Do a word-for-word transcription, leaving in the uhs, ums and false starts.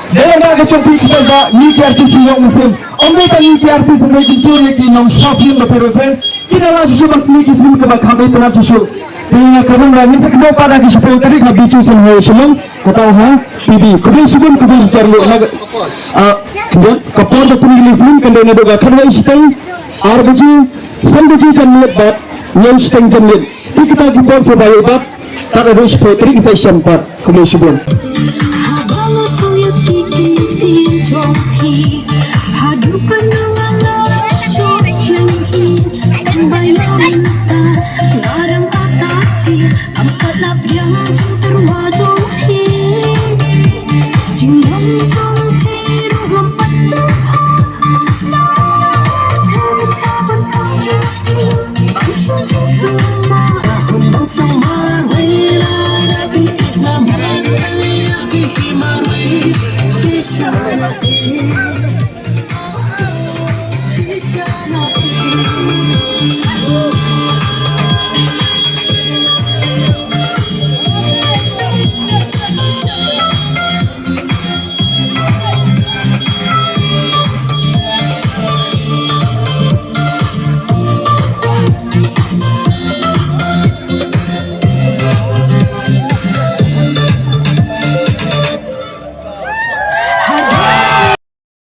Dei na ka jong phi ki paidbah, ngi ki artist ïong mynsiem. Ym dei tang ngi ki artist, hynrei ki jong ngi ki nongshna film bapher bapher. Ki la shim bad ngi ki film kaba kham itynnad shuh shuh. Te ïa kaba ngin sa kynmaw pat ha ki shiphew tarik ha Beach Ocean Hotel Shillong. Kata ha P B. Khublei shibun, khublei shihajar nguh. Na ka, ah, ka por ba pun ïa ki film kan dei naduh ka khatwei shiteng ar baje, san baje janmiet bad hynñiew shiteng janmiet. Te kita ki por shuwa ïa i bad, tad haduh shiphew tarik sa ïashem pat. Khublei shibun.